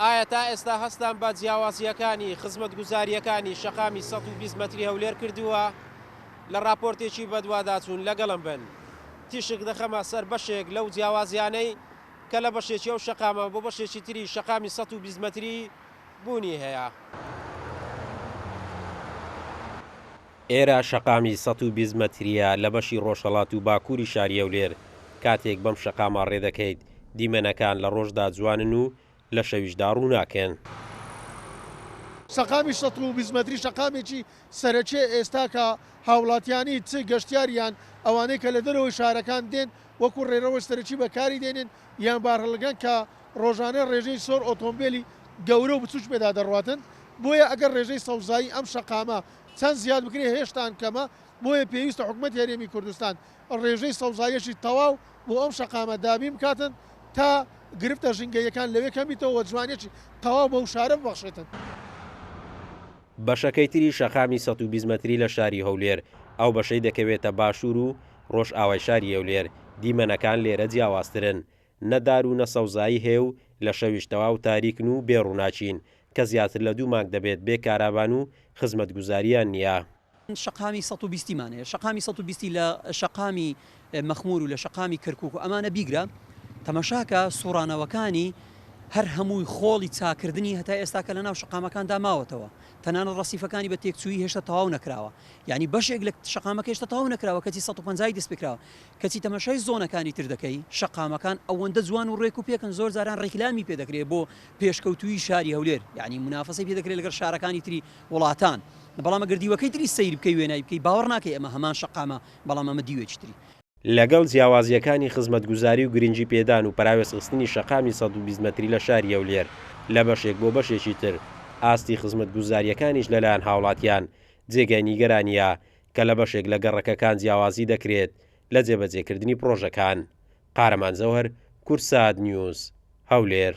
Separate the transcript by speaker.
Speaker 1: ئایا تا ئێستا هەستان بە جیاوازییەکانی خزمەتگوزارییەکانی شەقامی 120 مەتری هەولێر کردووە؟ لە ڕاپۆرتێکی بەدواداچوون لەگەڵم بن تیشک دەخەمە سەر بەشێک لەو جیاوازییانەی کە لە بەشێکی ئەو شەقامە بۆ بەشێکی تری شەقامی 120 مەتری بوونی هەیە. ئێرە شەقامی 120 مەترییە لە بەشی ڕۆژهەڵات و باکووری شاری هەولێر، کاتێک بەم شەقامە ڕێ دەکەیت دیمەنەکان لە ڕۆژدا جوانن و لە شەویشدا ڕووناکن.
Speaker 2: شەقامی 120 مەتری شەقامێکی سەرەکیە ئێستا کە هاوڵاتیانی چ گەشتیار یان ئەوانەی کە لە دەرەوەی شارەکان دێن وەکو ڕێڕەوی سەرەکی بەکاری دێنن یان بارهەڵگران کە ڕۆژانە ڕێژەی زۆر ئۆتۆمبێلی گەورە و بچوک پێدا دەڕواتن بۆیە ئەگەر ڕێژەی سەوزایی ئەم شەقامە چەند زیاد بکرێت هێشتان کەمە بۆیە پێویستە حکومەتی هەرێمی کوردستان ڕێژەی سەوزاییەکی تەواو بۆ ئەم شەقامە دابین بکاتن تا گرفتە ژینگەییەکان لەوێ کەم بیتەوە و جوانیەکی تەواو بەو شارە ببەخشێتن.
Speaker 1: بەشەکەی تری شەقامی 120 مەتری لە شاری هەولێر، ئەو بەشەی دەکەوێتە باشوور و ڕۆژئاوای شاری هەولێر، دیمەنەکان لێرە جیاوازترن، نە دار و نە سەوزایی هەیە و لە شەویش تەواو تاریکن و بێ ڕووناکین، کە زیاتر لە دوو مانگ دەبێت بێ کارابان و خزمەتگوزارییان نییە.
Speaker 3: شەقامی 120 مان هەیە، شەقامی 120 لە شەقامی مەخموور و لە شەقامی کەرکووک و ئەمانە بیگرە تەمەشاکە سوڕانەوەکانی هەر هەمووی خۆڵی چاکردنی هەتا ئێستاکە لەناو شەقامەکاندا ماوەتەوە تەنانەت ڕەسیفەکانی بە تێکچوویی هێشتا تەواو نەکراوە یانی بەشێک لە شەقامەکە هێشتا تەواو نەکراوە کەچی 150 ی دەست پێکراوە کەچی تەمەشای زۆنەکانی تر دەکەی شەقامەکان ئەوەندە جوان و ڕێک و پێکن زۆر جاران ڕیکلامی پێ دەکرێت بۆ پێشکەوتوویی شاری هەولێر یانی مونافەسەی پێ دەکرێت لەگەڵ شارەکانی تری وڵاتان بەڵام ئەگەر دیوەکەی تری سەیر بکەی وێنای بکەی باوەڕ ناکەی ئەمە هەمان شەقامە بەڵام ئەمە دیوێکی تری.
Speaker 1: لەگەڵ جیاوازییەکانی خزمەتگوزاری و گرنگی پێدان و پەراوێزخستنی شەقامی 120 مەتری لە شاری هەولێر لە بەشێک بۆ بەشێکی تر، ئاستی خزمەتگوزارییەکانیش لەلایەن هاوڵاتیان جێگای نیگەرانییە کە لە بەشێک لە گەڕەکەکان جیاوازی دەکرێت لە جێبەجێکردنی پڕۆژەکان. قارەمان جەوهەر، کوردسات نیوز، هەولێر.